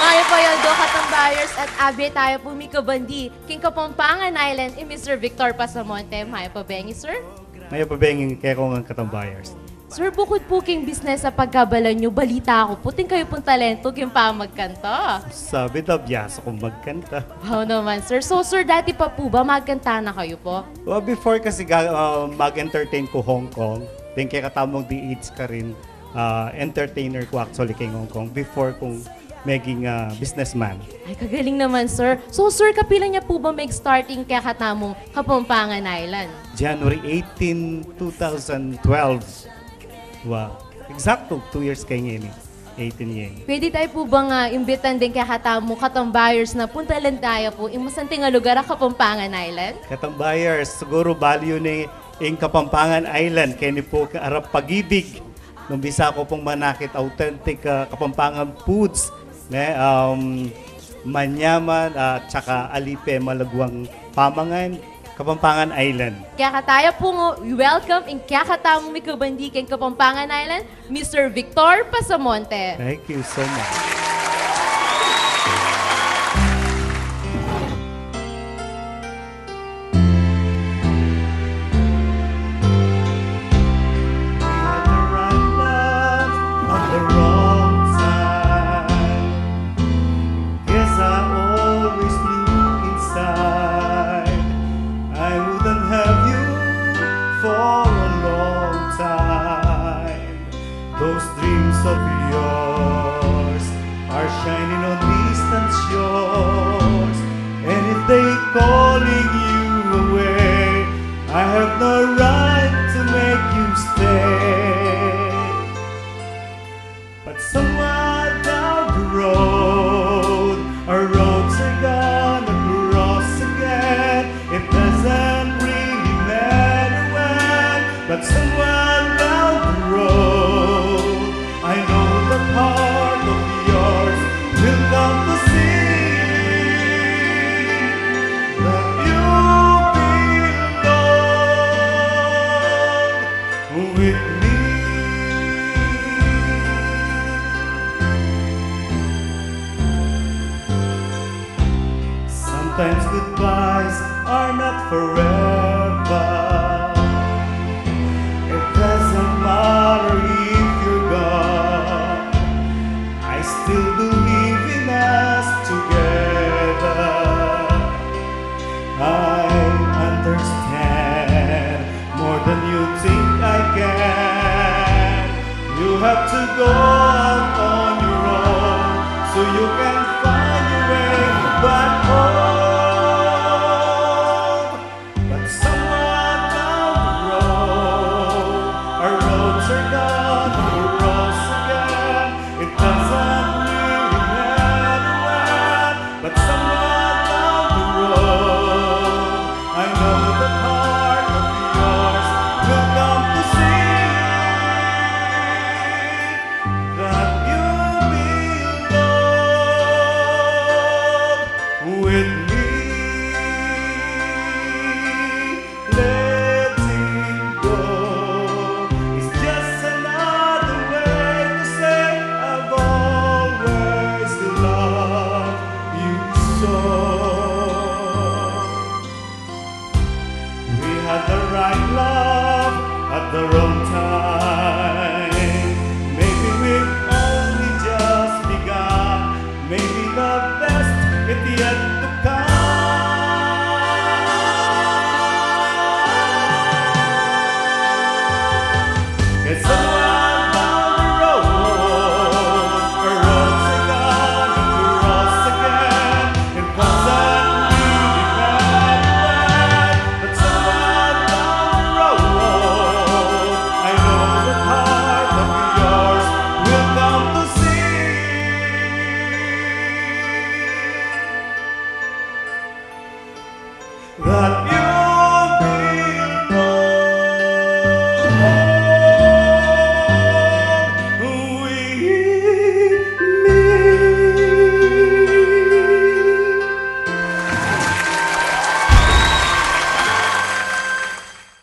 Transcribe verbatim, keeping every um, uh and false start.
Mayap a aldo, katambayers, at abe tayu pu mikabandi king Kapampangan Island i Mister Victor Pasamonte. Mayap a bengi, sir. Mayap a bengi kekong katambayers. Sir, bukud pu king bisnes a pagkabalan yu, balita ku pu atin kayu pung talentu king pamagkanta. Sabi da, biasa kung magkanta. Wow naman, sir. So, sir, dati pa pu ba magkanta na kayu pu? Well, before kasi ga-, ah, mag-entertain ku Hong Kong, then kekatamung D H karin, ah, entertainer ku actually king Hong Kong before kung maging, ah, businessman. Ay, kagaling naman, sir. So, sir, kapilan ya pu ba mag-start ing kekatamung Kapampangan Island? January eighteen, two thousand twelve. Wow. Eksaktu, two years keni, eighteen years. Pwede tayu pu bang, ah, imbitan ding kekatamung katambayers na puntalan taya pu ing masanting a lugar a Kapampangan Island? Katambayers, siguru balu yu ne ing Kapampangan Island, keni pu arap Pag-ibig. Nung bisa ku pung manakit authentic, ah, Kapampangan foods, ne, um, manyaman, ah, tsaka ali pe malaguang pamangan, Kapampangan Island. Kaya taya pu ngan i-welcome ing kekatamung mikabandi king Kapampangan Island, Mister Victor Pasamonte. Thank you so much. We had the right love at the wrong time. Guess I always knew inside I wouldn't have you for a long time. Those dreams of yours are shining on distant shores. And if they calling you away, I have no right to make you stay. But somewhere down the road, our roads are gonna cross again. It doesn't really matter when, but somewhere down the road, I know the part of yours will come to see that you belong with me. Sometimes goodbyes are not forever. It doesn't matter if you're gone. I still believe in us together. I understand more than you think I can. You have to go out on your own so you can find your way back home. But somewhere down the road, our roads are gonna cross again. It doesn't really matter when, but somewhere down the road, I know the part of yours will come to see that you belong with me. Letting go is just another way to say I've always loved you so. We had the right love at the wrong time. Maybe we've only just begun. Maybe the best is yet